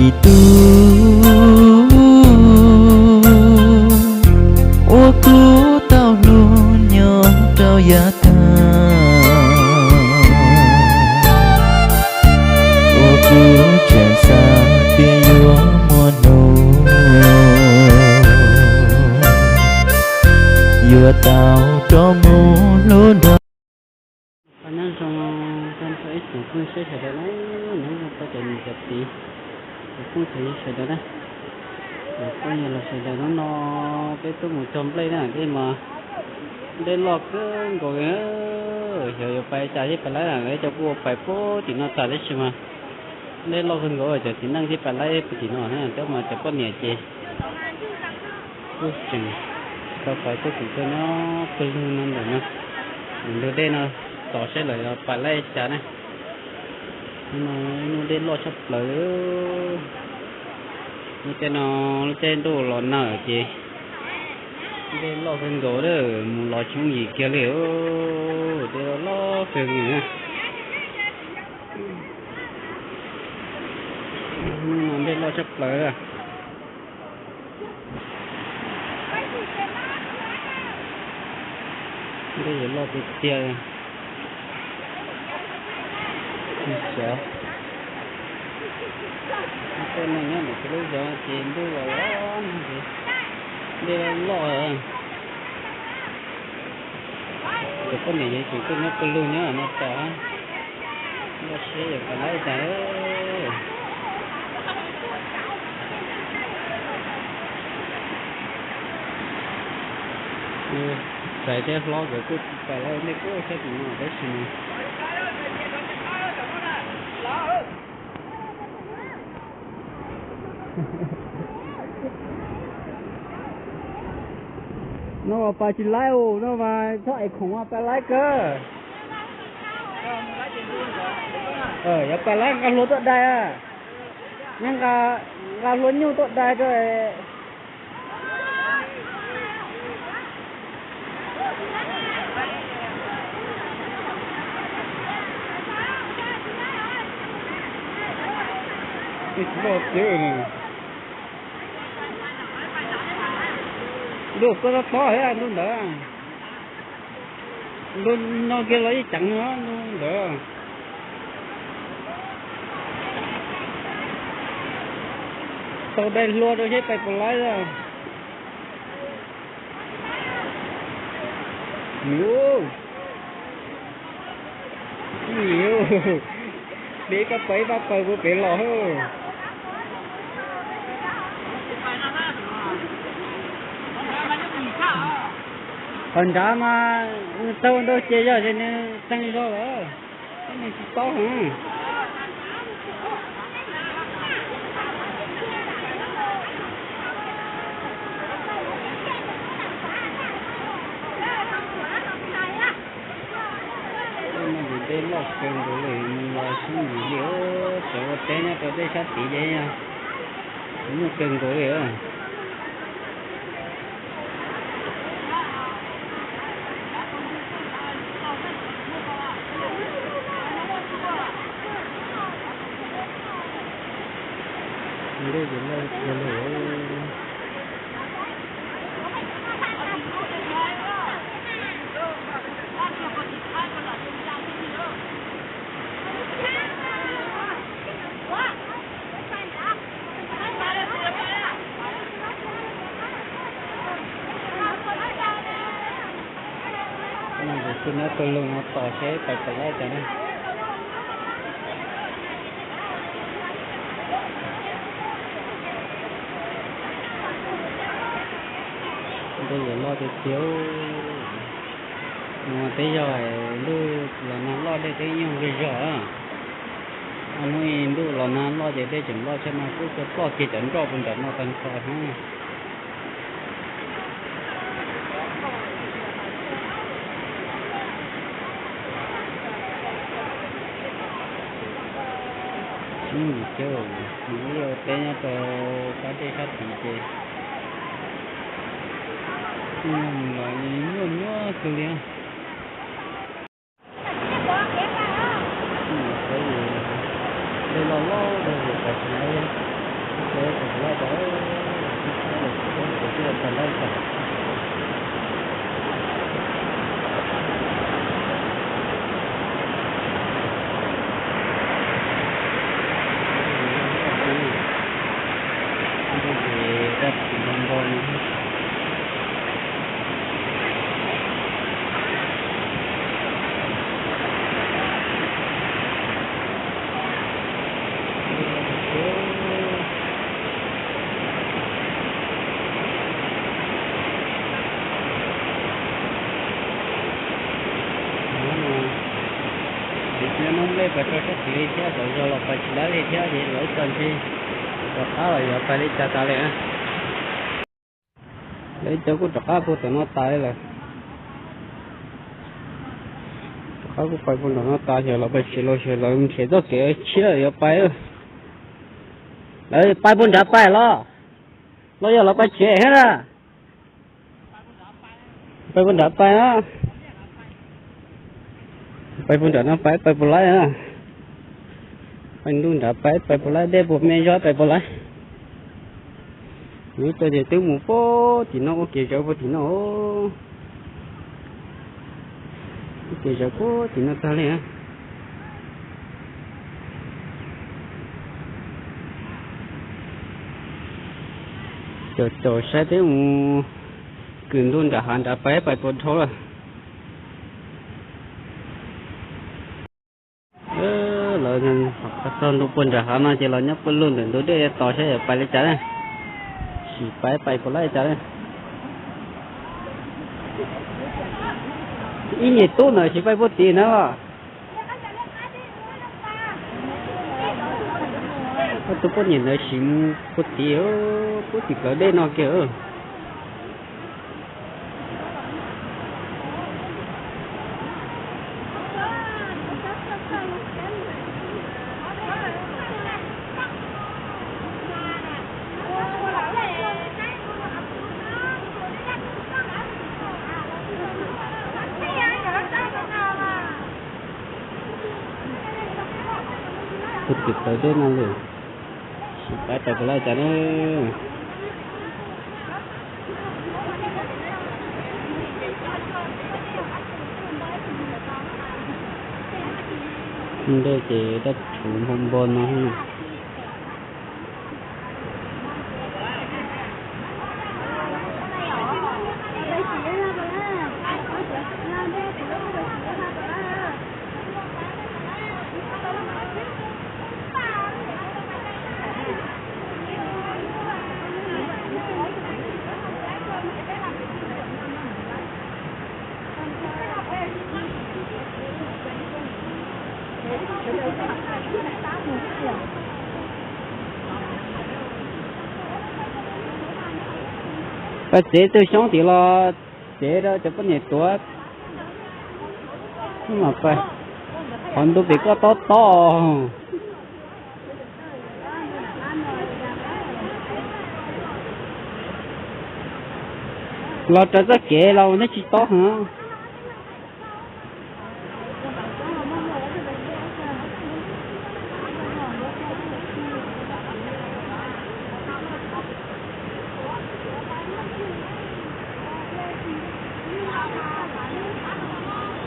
Ib tug uas kuv tau hlub nyob rau yav tag, uas kuv tseem xav tias yuav muaj hnub yuav tau rov mus hlub nrog. Nyob zoo rau ib tsoom phooj ywg sawv daws na, nyob zoo rau cov niam cov txiv, cov phooj cov ywg sawv daws na, cov phooj ywg los sawv daws. Hnub no peb tuaj mus cog nplej na, dej mas, dej loj kawg nkaus li. Xyov yuav pais cas thiaj pais laib na, lawv cov kuj ua pais puag tim no tas tab sis mas dej loj kawg nkaus, cov txiv neej thiaj pais laib puag tim no na, tab mas cov poj niam ces kuj tseem tau pais tuaj tim tuaj nyob pawg lug no ntawm no, ntug dej no tos saib lawv yuav pais laib cas na. Hnub no ib hnub dej loj tshaj plaws li. Lub caij no lub caij ntuj los nag ces dej loj kawg nkaus, mus los tsis yooj yim kiag li. Dej loj loj kawg li na. Hnub no dej loj tshaj plaws. Dej yuav loj tiag tiag. Xyov, tuaj no nyob ntawm lub zos ces ntuj los los nag ces dej loj loj. Cov poj niam ces tseem tuaj nyob pawg lug nyob no tos, npaj siab yuav pais laib tas. Ntxhais thiab hlob nkawd kuj pais laib ua ntej puag sab tim no tab sis mas no mas pais tsis laib us, no mas txhob ev khoom mas pais laib kawg. Yog pais laib nqa hlua tuaj dai, nqa hlua nyuj tuaj dai rau. Ntuj koj tob tob thiab ntuj ntawd. Ntuj no kiag los yeej ceev ntuj ntawd. Tau dai hlua rau seb pais puas laib. Peb pab pawg ib pab pawg puag pem los hauj. Qhov nrad mas nws tau ntau ces yog ces nws teeg zog lawm, nws tsis tob heev. Tej no ces dej loj kawg nkaus li, mus los tsis yooj yim li. Cov ua teb nyob rau tej sab tid ces yog nyuaj kawg nkaus li. Dej ces loj kawg li. Kuv tuaj nyob pawg lug no tos seb pais puas laib cas na. Dej yuav loj tiag tiag. Mus teb yog ntuj los nag loj dej twb nyoog zog zog. Hnub ib ntuj los nag loj ces dej tseem loj thiab mas kuj tso ploj kiag cov nroj puag nram no tag nrho heev. Tsis yooj yim thiab, mus ua teb nyob rau sab dej sab tid ces mus los nyuaj nyuaj kawg li. Dej loj loj rau yus pais tsis laib. Noob nplej pais rau sab tid li thiab, lawv zog los pais tsis laib li thiab ces lawv ib co ntshe rov qab los yuav pais li cas tas li. Lawv ib co kuj rov qab puag tom no tas li lawm. Rov qab kuj pais puag nram no tas, xyov los pais tsis los, xyov lawv nrhiav txoj kev tshiab yuav pais. Lawv pais puag nrad pais los, los yog los pais tsev thiab na? Pais puag nrad pais na. Pais puag nram no pais, pais puas laib na? Pais ntuj nrad pais, pais puas laib, dej puas me zog pais puas laib? Lub rau ces twb mus puag tim no, ua kev zawv puag tim no. Ua kev zawv puag tim no tag li. Caum caum saib peb mus kws ntuj nram hav nrad pais, pais puas dhau lawm. Lawv txog ntua puag nram hav no ces los nyob puag lug ntawm ntug dej tos saib yuav pais li cas na. Sim pais, pais puas laib li cas na. Ib nyuag tub ntawd sim pais puag tid na los. Ob tug poj niam ntawd sim mus puag tid, puag tim plawv dej no kiag. Puag tim plawv dej no lawm, sim pais pais puas laib cas na. Ntej ces dab tshuv npau npau no. Pais txiav ib tug xyoob tim los txiav rau cov poj niam tuav. Qhov ntuj pem koj tob tob. Los raws txoj kev los nej tsis tob heev.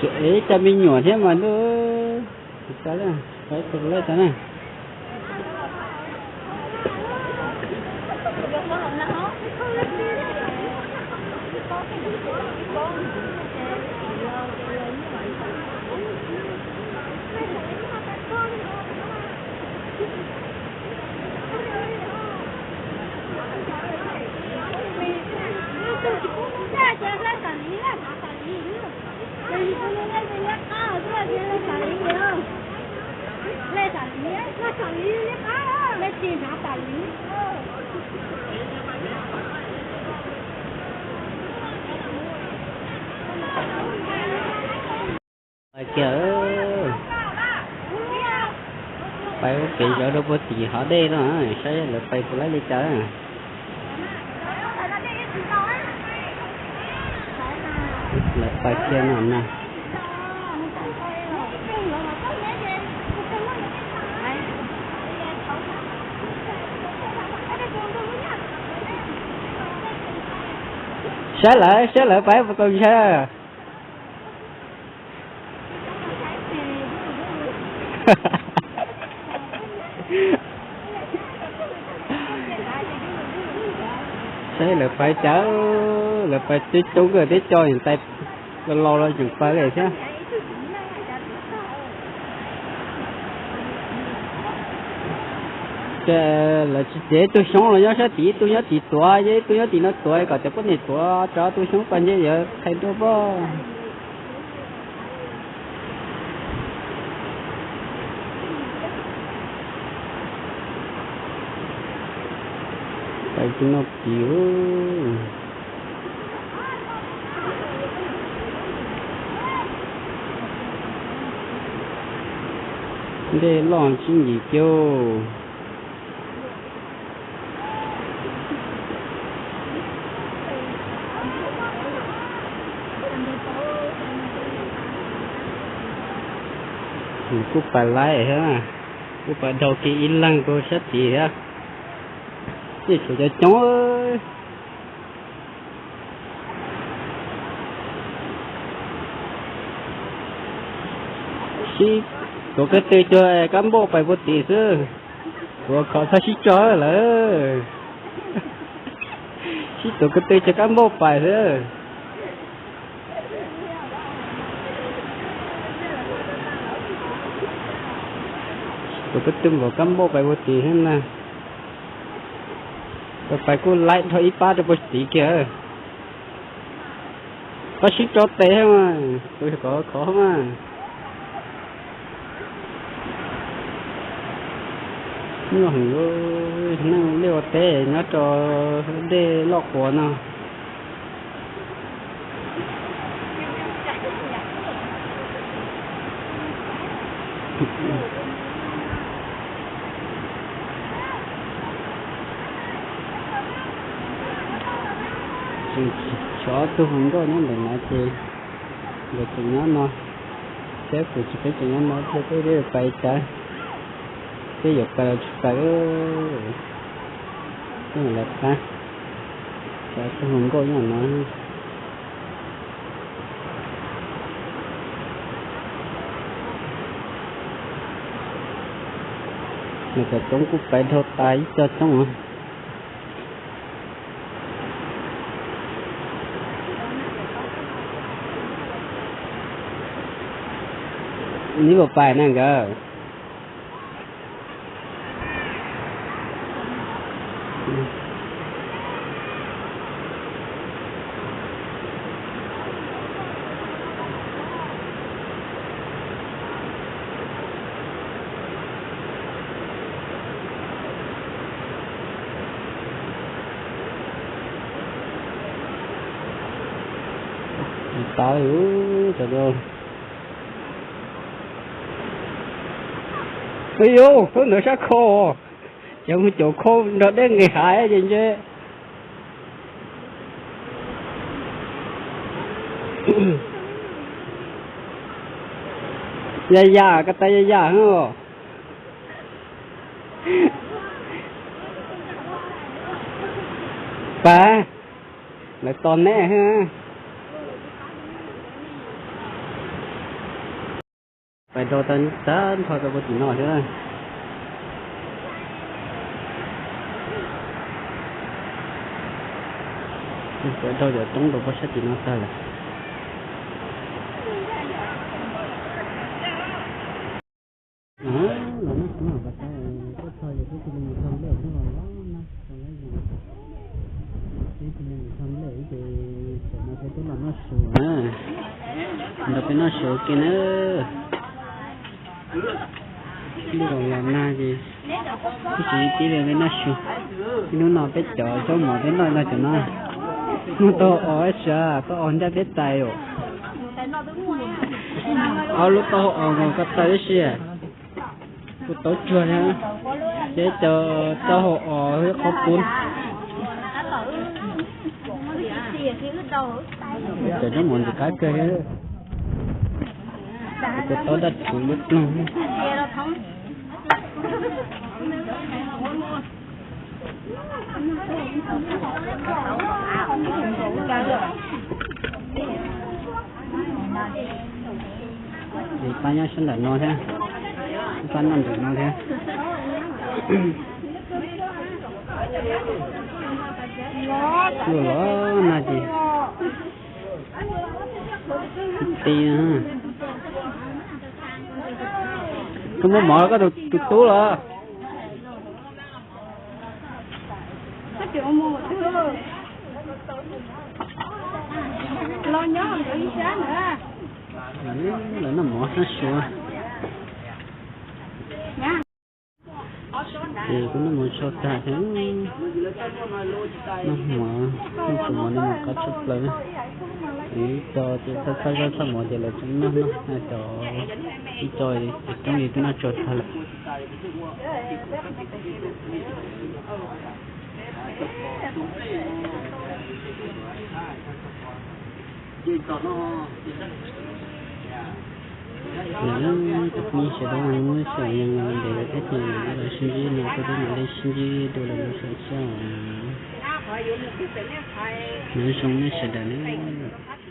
Tseem cov me nyuam thiab mas ntuj, tsis tau li, pais puas laib tas na. Pais kiag, pais ua kev zov rau puag tim hav dej no, saib lawv pais puas laib li cas. Lawv pais kiag no na. Saib lawv, saib lawv pais puas tau ntshai. Saib lawv pais cas, lawv pais coob coob kawg, teb co tais laus laus los tseem pais li thiab. Ces lawv tsis txiav ib tug xyoob los nyob sab tid, ib tug nyob tid tuav, ib tug nyob tim no tuav, kom cov poj niam tuav tso tus xyoob pais ntshe yuav qhia dua pob. Tsis noj pis. Dej loj sib ncis kiag. Kuj pais laib thiab, kuj pais dhau kiag ib leeg rau sab tid thiab. Tej tshuav cov coob. Sib tuav ko tw cuag kab npauj pais puag tim xwb. Tuav khov txhob sib tso lawm. Sib tuav ko tw cuag kab npauj pais xwb. Tuav ko tw npaum kab npauj pais puag tim xwb na. Pais kuj laib dhau ib pab rau puag tid kiag. Koj sib tso tes mas, tus kom khov mas. Nyuaj heev, neeg liaj ua teb nyob rau dej loj quas no. Tseem tshuav ob tug hluas nkauj nyob ntawm no ces nkawd tseem nyob no, thiab kuv tsis peb tseem nyob no thiab, peb pais cas, peb yuav pais los tsis pais. Peb lawv qab, tshuav ob tug hluas nkauj nyob no. Nws cov coob kuj pais dhau tas ib co coob. Neb puas pais na nkawd? Tau, ib yus tub ntawd sab khau, ces mus caum khau nrog dej nqis hav ces ntshe ya ya, ko taw ya ya. Pais, lawv tos neb. Pais dhau tag nrho rau puag tim no thiab. Pais dhau cov roob rau puag sab tim no tag lawm. Los no, koj txog ces peb cia li mus txog nplej xwb los los na, txog nplej, peb cia li mus txog nplej ces tam no peb twb los noj su na, nrog peb noj su ua ke na. Lub los los nag ces kuj tsis tib li noj su. Ib hnub no peb cov zaub mov peb noj no cov no, muaj tau os, sav tau os ncaj peb tais os. Ob lub taub hau os nkaus ko taw ib si, kuj tau tsuag thiab. Ces cov taub hau os qhov puv. Cov zaub mov ntxim qab kawg thiab. Cov taub daj rhuv lub ploog. Ces pab nyob sab ntawm no thiab, pab noj ntawm no thiab. Luaj los nag ces ti. Koj muaj mov los koj tus tub los? Lawv noj mov sab suav. Ces kuv noj mov tso tag thiab. Noj mov, noj cov mov no mas qab tshaj plaws na. Ib co ces txhob txhob zaub txhob mov ces lawv tseem noj noj, cov ib co ces coob li twb noj tsawg tag lawm. Lawv cov phooj ywg sawv daws mas muab sij hawm ntev lawm thiab ces lawv sib ntsib no, kuv twb mam li sib ntsib dua lwm lub sij hawm thiab os. Nyob zoo nej sawv daws nawb.